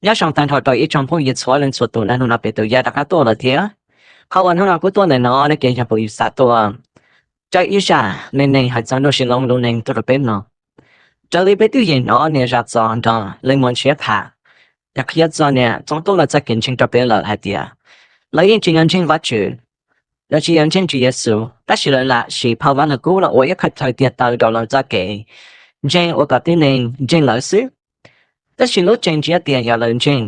Nyob zoo tag nrho rau ib tsoom phooj ywg txhua leej txhua tus, hnub no peb tus yaj rov qab tuaj lawm thiab. Qhov uas hnub no kuv tuaj ntawm no ne ces yog kuv yuav xav tuaj tso ib zaj neej neeg hais txog Nuj Sis Loob lub neej tuaj rau peb mloog. Raws li peb twb yeej hnov niam zaj txog nrog leej muam Ntshiab tham, yog qhia txog niam Txoov Tub lawv txoj kev ntseeg rau peb lawm hais tias lawv yeej tsis yog ntseeg Vajtswv, lawv tsis yog ntseeg Tswv Yexus, tab sis lawv lam siv phau Vaj Lug Kub los ua ib qho chaw tiag taw rau lawv txoj kev ntseeg ua kom tib neeg ntseeg lawv xwb. Tab sis lub tseem ntsiab tias yog lawv ntseeg,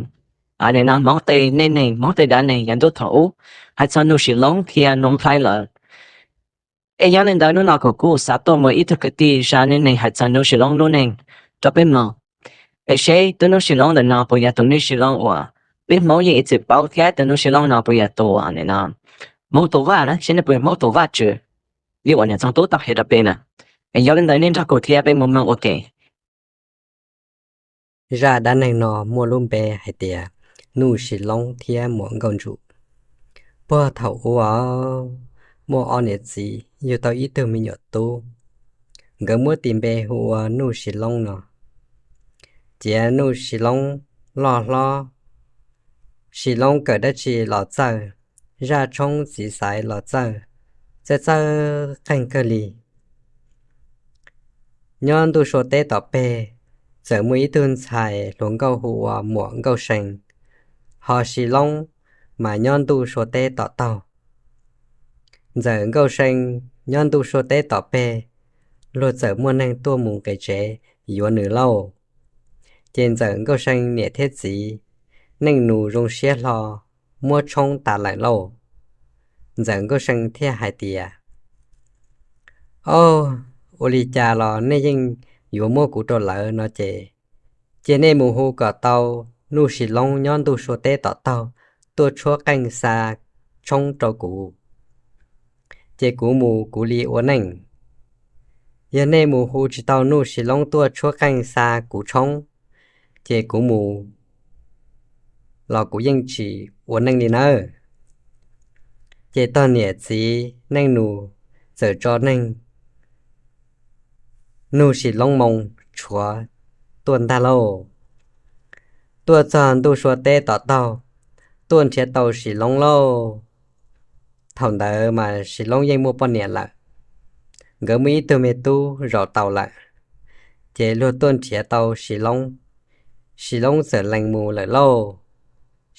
nim no Hmoob tej neej neeg, Hmoob tej dab neeg yav ntuj thaum ub hais txog Nuj Sis Loob thiab Nuj Nplhaib lawm. Es yog li ntawd hnub no kuv kuj xav tuaj muab ib tug kwv tij zaj neej neeg hais txog Nuj Sis Loob lub neej rau peb mloog, es seb tus Nuj Sis Loob ntawm no puas yog tus Nuj Sis Loob uas peb Hmoob yeej ib txwm paub thiab tus Nuj Sis Loob no puas yog tus uas nim no Hmoob tus vaj na, seb nej puas yog Hmoob tus Vajtswv li uas niam Txoov Tub tau qhia rau peb na. Es yog li ntawd nej nrog kuv thiab peb mus mloog ua ke. Zaj dab neeg no muaj lub npe hais tias Nuj Sis Loob thiab Muam Nkauj Ntsum. Puag thaum ub, muaj ob niam txiv yug tau ib tug me nyuam tub, nkawd muab tis npe hu ua Nuj Sis Loob no. Ces Nuj Sis Loob loj hlob, Sis Loob kawm dab tsi los txawj, zaj tshoob txiv xaiv los txawj, txawj txawj qeej kawg li. Nyob ntuj sua teb tom peg, txawm muaj ib tug ntxhais hluas nkauj hu ua Muam Nkauj See, ho Sis Loob mas nyob ntuj sua teb tom taug. Ntxawm Nkauj See nyob ntuj sua teb tom peg, luag txawm muaj neeg tuaj mus nqis tsev yuav nws lauj. Ces Ntxawm Nkauj See niam thiab txiv, neej nus zoo siab hlo, muab tshoob tas lawm lauj. Ntxawm Nkauj See thiaj hais tias, Au, ua li cas los nej yeej yuav muab kuv rau lawv no ces, cia nej mus hu kom tau Nuj Sis Loob nyob ntuj sua teb tom taug tuaj tshuab qeej xa tshoob rau kuv, ces kuv mus kuv li ua neej. Yog nej mus hu tsis tau Nuj Sis Loob tuaj tshuab qeej xa kuv tshoob, ces kuv mus los kuv yeej tsis ua neej li nawb. Ces tog niam txiv neej nus txawm tso neeg Nuj Sis Loob moo tshuav tuaj ntag lauj. Tuaj txog ntuj sua teb tom taug, tuaj nrhiav tau Sis Loob lauj. Thaum ntawd mas Sis Loob yeej muaj poj niam lawm, nkawd muaj ib tug me tub zaum tau lawm. Ces luag tuaj nrhiav tau Sis Loob, Sis Loob txawm lees mus lawm lauj.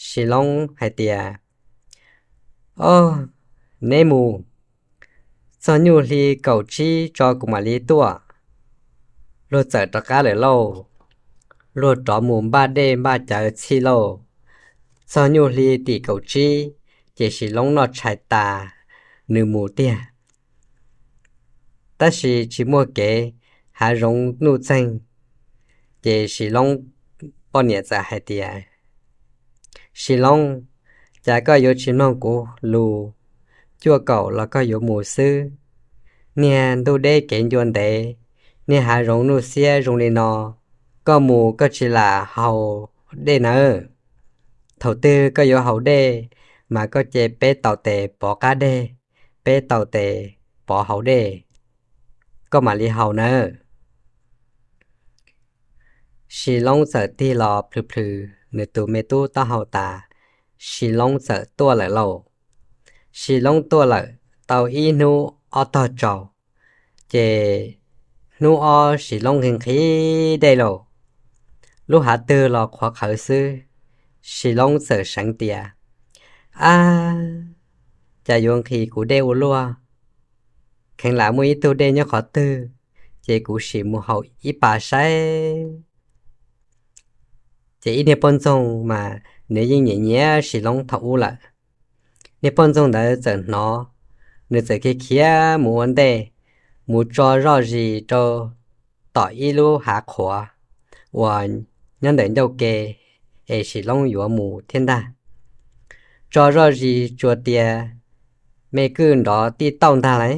Sis Loob hais tias, Ob, neb mus, txog nyuj hli kaum tsib tso kuv mam li tuaj. Luag txawm rov qab lawm lauj. Luag rov mus npaj dej npaj cawv txhij lauj. Txog nyuj hli tim kaum tsib, ces Sis Loob noj tshais tas, nws mus tiag. Tab sis tsis muaj kev, hav zoov nuj txeeg. Ces Sis Loob poj niam txawm hais tias, Sis Loob, cas koj yuav tsis mloog kuv lus, cuaj kaum los koj yuav mus xwb? Niag ntug deb kev ncua ntev, niag hav zoov nuj xiab zoo li no, koj mus koj tsis lam haus dej nawb. Thaum twg koj yuav haus dej, mas koj cia peb taus tes pov qab dej, peb taus tes pov hauv dej, koj mam li haus nawb. Sis Loob txawm tig los plhws plhws nws tus me tub taub hau tas, Sis Loob txawm tuaj lawm lauj. Sis Loob tuaj lawm tau ib hnub ob tog tsaus, ces hnub ob Sis Loob nqhis nqhis dej lauj. Lub hav twg los qhuav qhawv xwb. Sis Loob txawm seev tias, Ab, cas yuav nqhis kuv dej ua luaj, kheev lam muaj ib tug dej nyob qhov twg, ces kuv sim mus haus ib pas saib. Ces ib niag poj ntxoog mas nws yeej nyiam nyiam Sis Loob thaum ub lawm. Niag poj ntxoog ntawd txawm hnov, nws txawm khiav khiav mus ua ntej, mus tso zoj zis rau tom ib lub hav qhuav uas nyob ntawm ncauj ke, es Sis Loob yuav mus thiab ntag. Tso zoj zis tsuas tias me kwj nrov tij tauj ntag lauj.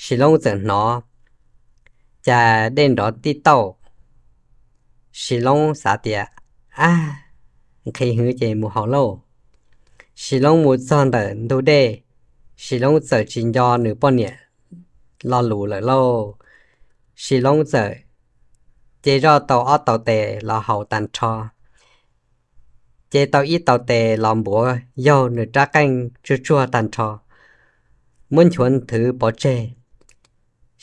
Sis Loob txawm hnov, cas dej nrov tij tauj. Sis Loob xav tias, Ab, nqhis heev ces mus haus lauj. Sis Loob mus txog ntawm ntug dej, Sis Loob txawm tsis nco nws poj niam lo lus lawm lauj. Sis Loob txawm ces zoj tau ob tau tes los haus tag nrho, ces tau ib tau tes los npuav yaug nws rab qeej tsuag tsuag tag nrho, muab nchuav nthwv pov tseg.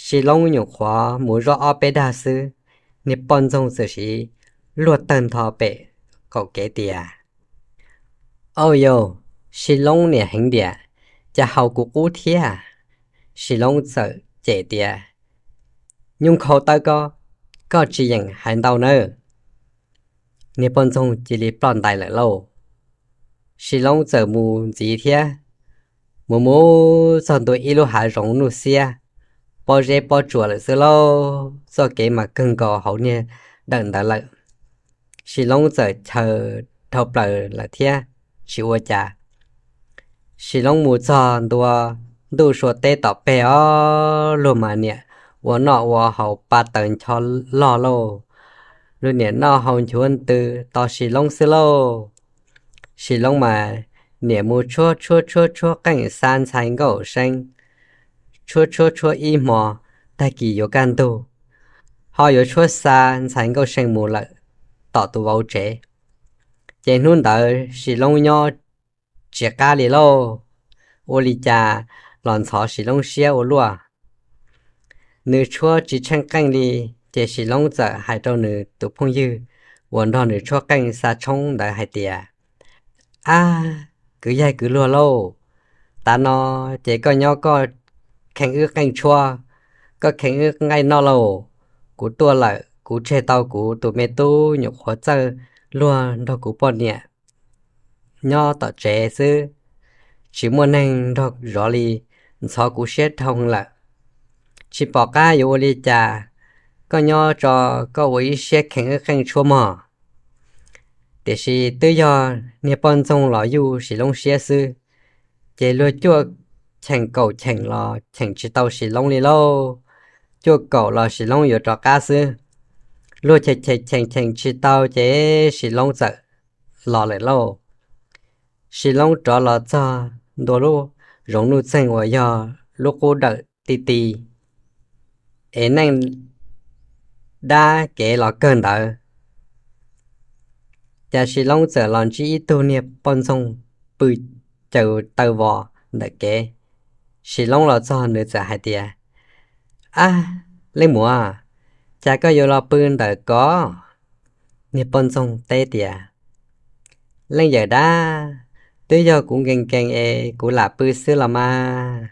Sis Loob nyuam qhuav mus zoj ob peb dag xwb, niag poj ntxoog txawm sim luag tawg ntho pem qaum kev tias, Au yau, Sis Loob niam heev tiag, cas haus kuv qub thiab? Sis Loob txawm cem tias, Nyuj nkhaus taw ko, koj tsis yeem hais ntau nawb. Niag poj ntxoog cia li ploj ntais lawm lauj. Sis Loob txawm mus ntxiv thiab, mus mus txog ntua ib lub hav zoov nuj xiab, pob zeb pob tsuas lawm xwb lauj. Txoj kev mas kawg nkaus hauv niag dawm ntawd lawm. Sis Loob txawm chaws dhau plaws lawm thiab, tsis ua cas. Sis Loob mus txog ntua ntuj sua teb tom peg os, luag mas niam ua noj ua haus pa taws ncho loj lauj. Luag niam noj haus nchuav ntws tos Sis Loob xwb lauj. Sis Loob mas niam mus tshuab tshuab tshuab tshuab qeej xa ntxhais nkauj see, tshuab tshuab tshuab ib hmo, tag kis yuav kaj ntug, ho yuav tshuab xa ntxhais nkauj see mus lawm tom tus vauv tsev. Ces hnub ntawd Sis Loob nyob tsis qab li lauj, ua li cas los ntxhov Sis Loob siab ua luaj. Nws tshuab tsis tsheej qeej li, ces Sis Loob txawm hais rau nws tus phooj ywg uas nrog nws tshuab qeej xa tshoob ntawd hais tias, Ab, kwv yaig kwv luag lauj, tav no ces koj nyob koj kheej wb qeej tshuab, koj kheej wb nqaij noj lauj. Kuv tuaj lawm, kuv tseg tau kuv tus me tub nyuam qhuav txawj luag nrog kuv poj niam nyob tom tsev xwb, tsis muaj neeg nrog zov li, ntxhov kuv siab dhau lawm. Tsis pom qab yuav ua li cas, koj nyob tso, koj ua ib siab kheej wb qeej tshuab mog. Tiam sis twb yog niag poj ntxoog los yuj Sis Loob siab xwb, ces luag cuaj cheem kaum cheem los cheem tsis tau Sis Loob li lauj. Cuaj kaum los Sis Loob yuav rov qab xwb. Luag cheem cheem cheem cheem tsis tau ces Sis Loob txawm los lawm lauj. Sis Loob rov los txog ntua lub zoov nuj txeeg uas yog lub qub dawm ti ti es neej dab kev los kawg ntawd, cas Sis Loob txawm los ntsib ib tug niag poj ntxoog pw caws taw vos ntawm kev. Sis Loob los txog nws txawm hais tias, Ab, leej muam, cas koj yuav los pw ntawm ko? Niag poj ntxoog teb tias, Leej yawm dab, twb yog kuv nkees nkees es kuv lam pw xwb los mas.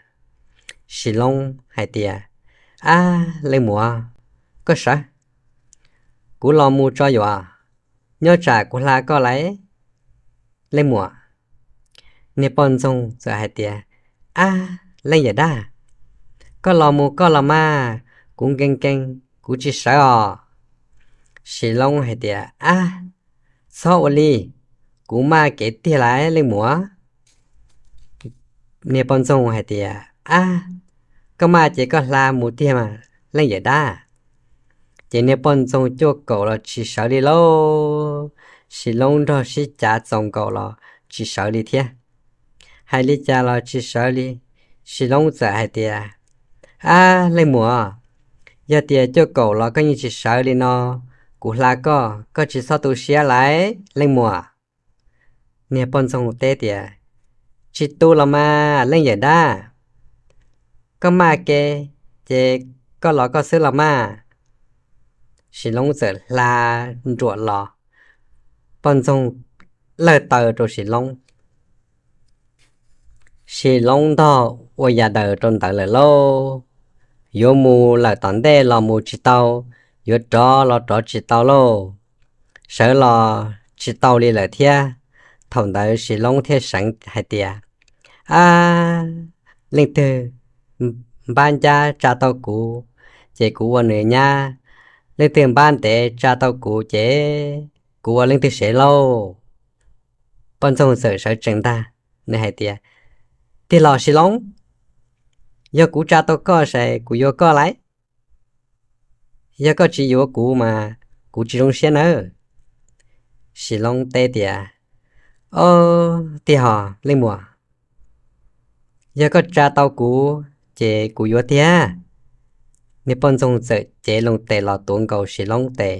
Sis Loob hais tias, Ab, leej muam, koj sawv, kuv los mus tso yuav, nyob tsam kuv hla koj lawm, leej muam. Niag poj ntxoog txawm hais tias, Ab, leej yawm dab, koj los mus koj los mas, kuv nkees nkees, kuv tsis sawv os. Sis Loob hais tias, Ab, txhob ua li, kuv maj kev tiag lawm leej muam. Niag poj ntxoog hais tias, Ab, koj maj ces koj hla mus tiag mas leej yawm dab. Ces niag poj ntxoog cuaj kaum los tsis sawv li lauj. Sis Loob nrog sib cav txaus nkaus los tsis sawv li thiab. Hais li cas los tsis sawv li. Sis Loob txawm hais tias, Ab, leej muam, yog tias cuaj kaum los koj yeej tsis sawv li no, kuv hla koj, koj tsis txhob tu siab lawm leej muam. Niag poj ntxoog teb tias, Tsis tu los mas leej yawm dab, koj maj kev ces koj los koj xwb los mas. Sis Loob txawm hla nruam los, poj ntxoog lawj taw rau Sis Loob. Sis Loob ntog ua yam daws rau ntawd lawm lauj. Yuav mus lawm tom ntej los mus tsis tau, yuav rov los rov tsis tau lauj. Sawv los tsis tau li lawm thiab. Thaum ntawd Sis Loob thiaj seev hais tias, Ab, leej twg npab ncab tsa tau kuv, ces kuv ua nws nyab. Leej twg npab ntev tsa tau kuv, ces kuv ua leej twg sev lauj. Poj ntxoog txawm sawv tsees ntag, nws hais tias, Tig los Sis Loob, yog kuv tsa tau koj ces kuv yuav koj lawm. Yog koj tsis yuav kuv mas kuv tsis zoo siab nawb. Sis Loob teb tias, Ob, tiag hos leej muam, yog koj tsa tau kuv ces kuv yuav tiag. Niag poj ntxoog txawm cev loo tes los tuav nkaus Sis Loob tes,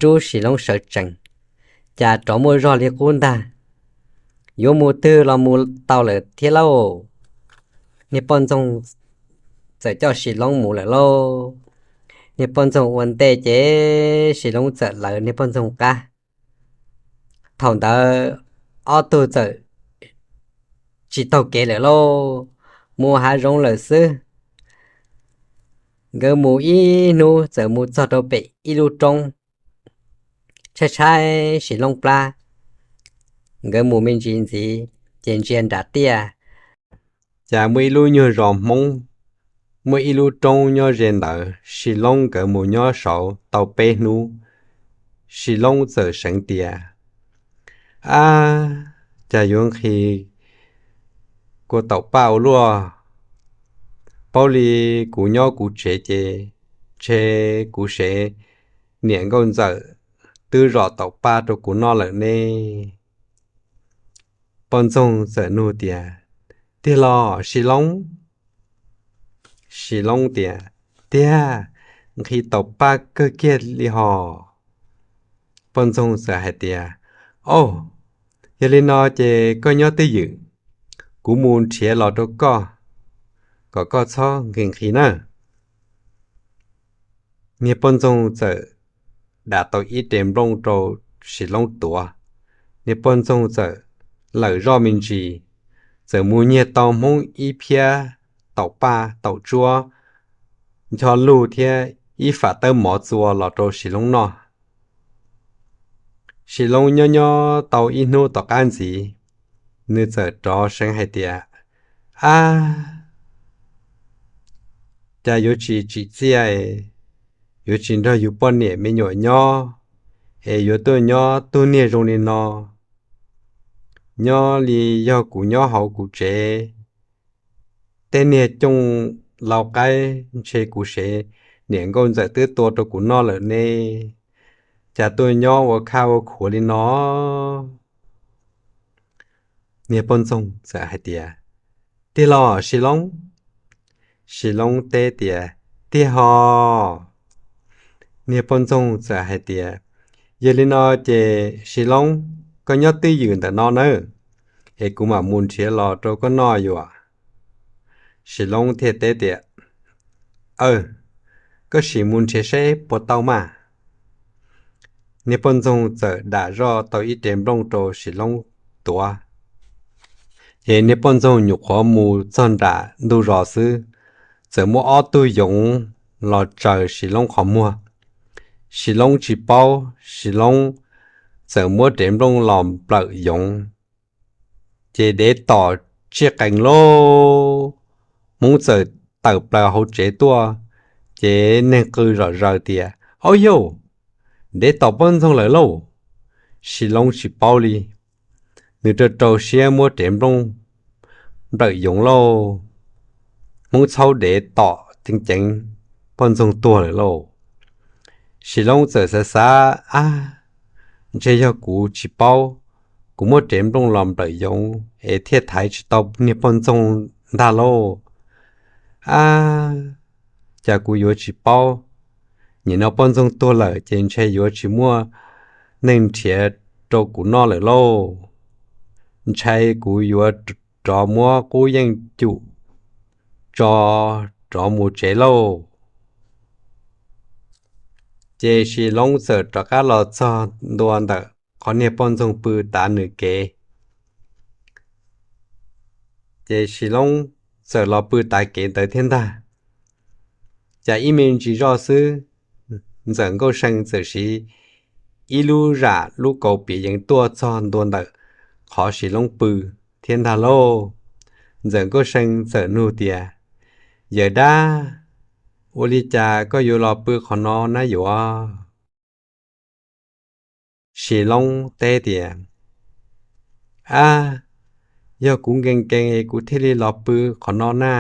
rub Sis Loob sawv tsees, cas rov muaj zog li qub ntag. Yuav mus twg los mus tau lawm thiab lauj. Niag poj ntxoog txawm coj Sis Loob mus lawm lauj. Niag poj ntxoog ua ntej ces Sis Loob txawm lawv niag poj ntxoog qab. Thaum ntawd ob tug txawm tsis taug kev lawm lauj, mus hav zoov lawm xwb. Nkawd mus ib hnub txawm mus txog rau pem ib lub roob, tshaib tshaib Sis Loob plab. Nkawd mus me ntsis ntxiv ces ntsia nram tiaj, cas muaj ib lub nyuag zos Hmoob, muaj ib lub roob nyob ze ntawd. Sis Loob nkawd mus nyob saud tau peb hnub, Sis Loob txawm seev tias, Ab, cas yuav nqhis kua taum paj ua luaj. Paub li kuv nyob kuv tsev ces ntshe kuv sev niam nkauj ntxawm twb zom taum paj rau kuv noj lawm ne. Poj ntxoog txawm nug tias, Tiag los Sis Loob? Sis Loob tias, Tiag, nqhis taum paj kawg kiag li hos. Poj ntxoog txawm hais tias, Au, yog li no ces koj nyob twj ywm, kuv mus nrhiav los rau koj, kom koj txhob nqhis nqhis nawb. Niag poj ntxoog txawm dam tau ib re nplooj rau Sis Loob tuav. Niag poj ntxoog txawm lawm zoj me ntsis, txawm mus nyiag tau Hmoob ib phiab taum paj taum tsuab ncho lug thiab ib fam tawb mov txua los rau Sis Loob noj. Sis Loob nyob nyob tau ib hnub tom qab ntxiv, nws txawm rov seev hais tias, Ab, cas yuav tsis tsim txiaj, yuav tsis nrog yus poj niam me nyuam nyob, es yuav tuaj nyob tug niag zoo li no. Nyob li yog kuv nyob hauv kuv tsev, tej niag cooj lau qaib ntshe kuv sev niam nkauj ntxawm twb tua rau kuv noj lawm ne, cas tuaj nyob ua khaj ua khuav li no. Niag poj ntxoog txawm hais tias, Tiag los Sis Loob? Sis Loob teb tias, Tiag hos. Niag poj ntxoog txawm hais tias, Yog li no ces Sis Loob, koj nyob twj ywm ntawm no nawb, es kuv mam mus nrhiav los rau koj noj yuav. Sis Loob thiaj teb tias, Aw, koj sim mus nrhiav seb puas tau mas. Niag poj ntxoog txawm dam zoj tau ib re nplooj rau Sis Loob tuav. Ces niag poj ntxoog nyuam qhuav mus txog nram ntug zos xwb, txawm muaj ob tug yoov los tsaws Sis Loob qhov muag. Sis Loob tsis paub, Sis Loob txawm muab re nplooj los nplawm yoov, ces dev tom tsiaj qees lauj. Hmoob txawm tawm plaws hauv tsev tuaj, ces neeg qw zom zaws tias, Au yauj, dev tom poj ntxoog lawm lauj! Sis Loob tsis paub li, nws rau rau siab muab re nplooj nplawm yoov lauj. Hmoob txhaub dev tom ceev ceev poj ntxoog tuag lawm lauj. Sis Loob txawm xav xav, Ab, ntshe yog kuv tsis paub, kuv muab re nplooj los nplawm yoov es thiaj thaiv tsis tau niag poj ntxoog ntag lauj. Ab, cas kuv yuav tsis paub, nim no poj ntxoog tuag lawm ces ntshe yuav tsis muaj neeg nrhiav rau kuv noj lawm lauj. Ntshai kuv yuav rov muab qub yeej cum tso rov mus tsev lauj. Ces Sis Loob txawm rov qab los txog ntua ntawm qhov niag poj ntxoog pw tav nws kev. Ces Sis Loob txawm los pw tav kev ntawd thiab ntag. Cas ib me ntsis zoj xwb, ntxawm Nkauj See txawm siv ib lub zam lub kaus piav yeev tuaj txog ntua ntawm qhov Sis Loob pw thiab ntag lauj. Ntxawm Nkauj See txawm nug tias, Yawm dab, ua li cas koj yuav los pw qhov no na yuav? Sis Loob teb tias, Ab, yog kuv nkees nkees es kuv thiaj li los pw qhov no na.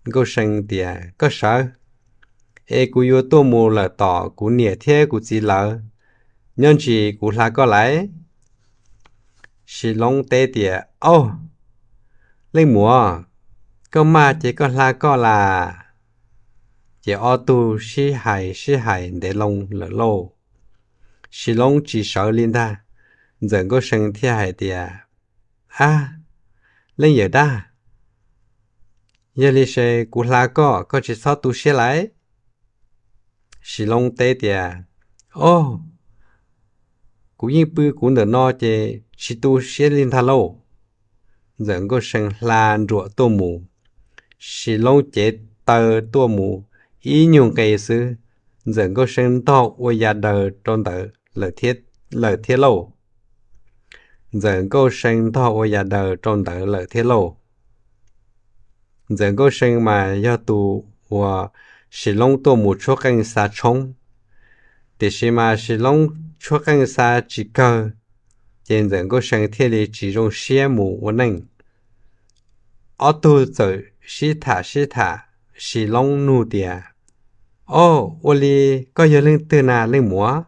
Nkauj See tias, Koj sawv, es kuv yuav tuaj mus lawm tom kuv niam thiab kuv txiv lawv, nyob ntsis kuv hla koj lais. Sis Loob teb tias, Au, leej muam, koj maj ces koj hla koj las. Ces ob tug sib hais sib hais ntev loo lawm lauj, Sis Loob tsis sawv li ntag. Ntxawm Nkauj See thiaj hais tias, Ab, leej yawm dab, yog li ces kuv hla koj, koj tsis txhob tu siab lawm. Sis Loob teb tias, Ob, kuv yeej pw kuv ntawm no ces tsis tu siab li ntag lauj. Ntxawm Nkauj See hla nruam tuaj mus, Sis Loob cev taw tuaj mus ib nyuag nqe xwb, Ntxawm Nkauj See ntog ua ya daws rau ntawd lawm thiab lauj. Ntxawm Nkauj See ntog ua ya daws rau ntawd lawm thiab lauj. Ntxawm Nkauj See mas yog tus uas Sis Loob tuaj mus tshuab qeej xa tshoob, tiam sis mas Sis Loob tshuab qeej xa tsis kawg, ces Ntxawm Nkauj See thiaj li tsis zoo siab mus ua neej. Ob tug txawm sib tham sib tham, Sis Loob nug tias, Ob, ua li koj yog leej twg na leej muam?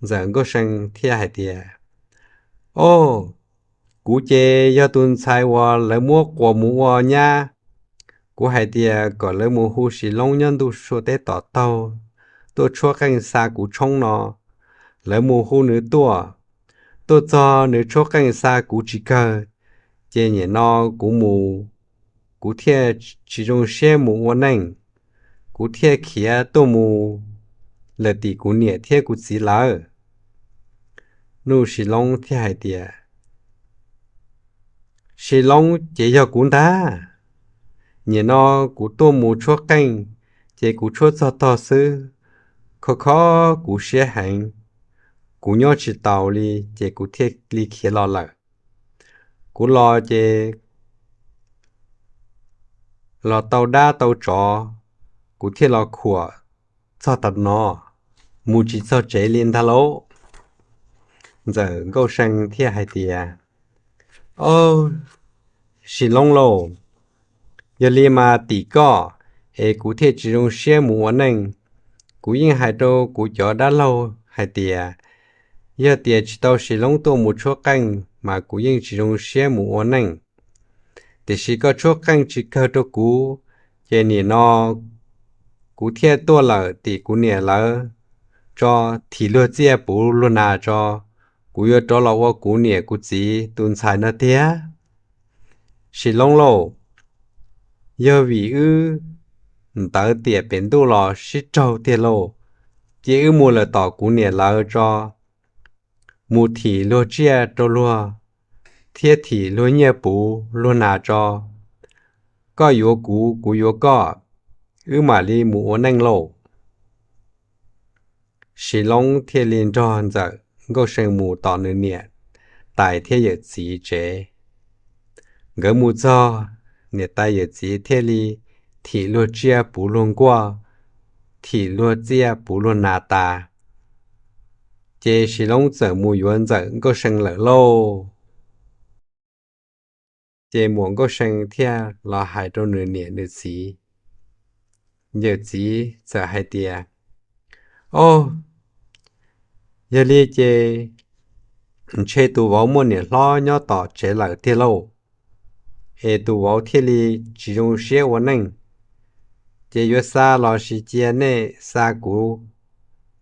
Ntxawm Nkauj See thiaj hais tias, Ob, kuv ces yog tus ntxhais uas lawv muab quas mus ua nyab. Kuv hais tias kom lawv mus hu Sis Loob nyob ntuj sua teb tom taug tuaj tshuab qeej xa kuv tshoob no. Lawv mus hu nws tuaj, tuaj txog nws tshuab qeej xa kuv tsis kawg, ces nim no kuv mus, kuv thiaj tsis zoo siab mus ua neej, kuv thiaj khiav tuaj mus lawm tim kuv niam thiab kuv txiv lawv. Nuj Sis Loob thiaj hais tias, Sis Loob ces yog kuv ntag. Nim no kuv tuaj mus tshuab qeej, ces kuv tshuab txog tog xwb, kho kho kuv siab heev, kuv nyob tsis taus li, ces kuv thiaj li khiav los lawm. Kuv los ces los tau dab tau tsov, kuv thiaj los khuam txog tam no, mus tsis txog tsev li ntag lauj. Ntxawm Nkauj See thiaj hais tias, Ob, Sis Loob lauj, yog li mas tim koj es kuv thiaj tsis zoo siab mus ua neej. Kuv yeej hais rau kuv cov dab laug hais tias, yog tias tsis tau Sis Loob tuaj mus tshuab qeej mas kuv yeej tsis zoo siab mus ua neej. Tiam sis koj tshuab qeej tsis kawg rau kuv, ces nim no kuv thiaj tuaj lawm tim kuv niam lawv tso, thim luag txiaj puv luag nas tso, kuv yuav rov los ua kuv niam kuv txiv tus ntxhais no tiag. Sis Loob lauj, yog vim wb ntawd tiam pem ntuj los sib raug tiag lauj, cia wb mus lawm tom kuv niam lawv tso, mus thim luag tsiaj rau luag, thiab thim luag nyiaj puv luag nas tso. Koj yuav kuv, kuv yuav koj, wb mam li mus ua neej lauj. Sis Loob thiaj li nrog Ntxawm Nkauj See mus tom nws niam tais thiab yawm txiv tsev. Nkawd mus txog, niam tais yawm txiv thiaj li thim luag tsiaj puv luag nkuaj, thim luag txiaj puv luag nas tas, ces Sis Loob txawm mus yuav Ntxawm Nkauj See lawm lauj. Ces Muam Nkauj See thiaj los hais rau nws niam nws txiv, yawm txiv txawm hais tias, Ob, yog li ces ntshe tus vauv muaj niam hlob nyob tom tsev lawm tiag lauj, es tus vauv thiaj li tsis zoo siab ua neej. Ces yuav xa los sis cia nej xa kuv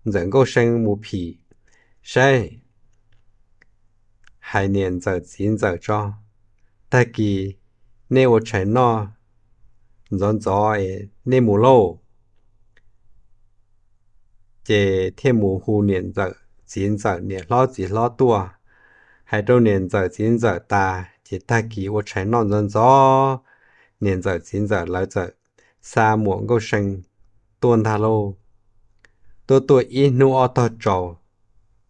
Ntxawm Nkauj See mus phim saib. Hais niam ntxawm txiv ntxawm tso, tag kis nej ua tshais noj ntxov ntxov es nej mus lauj. Ces thiaj mus hu niam ntxawm txiv ntxawm niam hlob txiv hlob tuaj, hais rau niam ntxawm txiv ntxawm tas ces tag kis ua tshais noj ntxov ntxov, niam ntxawm txiv ntxawm lawv txawm xa Muam Nkauj See tuaj ntag lauj. Tuaj tuaj ib hnub ob tog tsaus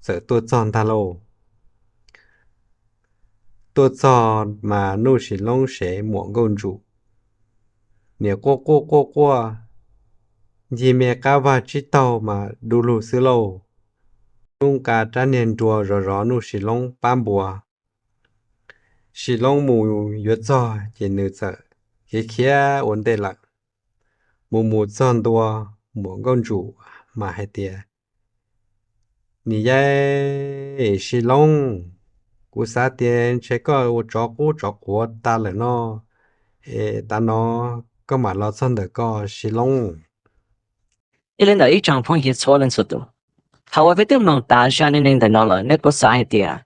txawm tuaj txog ntag lauj. Tuaj txog mas Nuj Sis Loob sev Muam Nkauj Ntsum, niam quaj quaj quaj quaj, ncig me qab vag tsib taug mas du lug xwb lauj. Nuj nqa rab niag nrua zov zov Nuj Sis Loob pab npua. Sis Loob mus yuav txog ces nws txawm khiav khiav ua ntej lawm. Mus mus txog ntua, Muam Nkauj Ntsum mas hais tias, Niam yau Sis Loob, kuv xav tias ntshe koj ua tsov qub tsov quav tas lawm no, es tav no koj mam los txog ntawm ko Sis Loob. Ib li ntawm ib tsoom phooj ywg txhua leej txhua tus, thaum uas peb twb mloog tas zaj neej neeg ntawm no lawm nej puas xav hais tias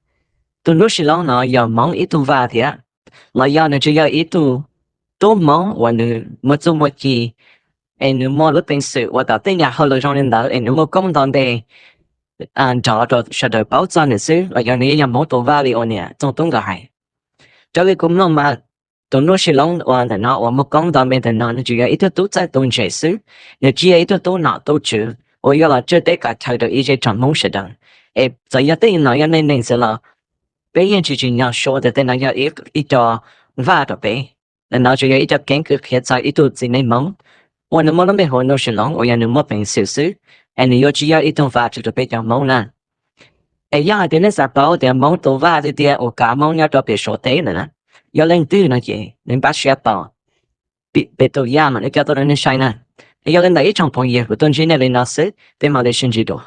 tus Nuj Sis Loob no yog Hmoob ib tug vaj thiab, los yog nws tsuas yog ib tug tub Hmoob uas nws muaj txuj muaj ci es nws muaj lub peev xwm ua tau tej yam hauj lwm zoo li ntawd es nws muaj koob nto npe nrov rau sawv daws paub txog nws xwb, los yog nws yeej yog Hmoob tus vaj li uas niam Txooj Tub nkawd hais? Raws li kuv mloog mas tus Nuj Sis Loob uas ntawm no uas muaj koob nto npe ntawm no nws tsuas yog ib tug tub txawj tu ntses xwb, nws tsis yog ib tug tub nom tub tswv uas yuav los tswj teb kav chaw rau ib zej tsoom Hmoob sawv daws. Es txawm yog tej no yog neej neeg xwb los peb yeej tsis tsim nyog suav tias tej no yog ib co vaj rau peb. Ntawm no tsuas yog ib co keeb kwm qhia txog ib tug txiv neej Hmoob uas nws muaj lub npe hu ua Nuj Sis Loob uas yog nws muaj peev xwm xwb, es nws yuav tsis yog ib tug vaj rau peb cov Hmoob na. Es yog hais tias nej xav paub tias Hmoob tus vaj tiag tiag uas kav Hmoob nyob rau pem Suav teb ntawm na yog leej twg no ces nej npaj siab tos pem tus yaj mas nej coj tuaj rau nej saib na. Es yog li ntawd ib tsoom phooj ywg, kuv tuaj ntsib nej li no xwb, peb mam li sib ntsib dua.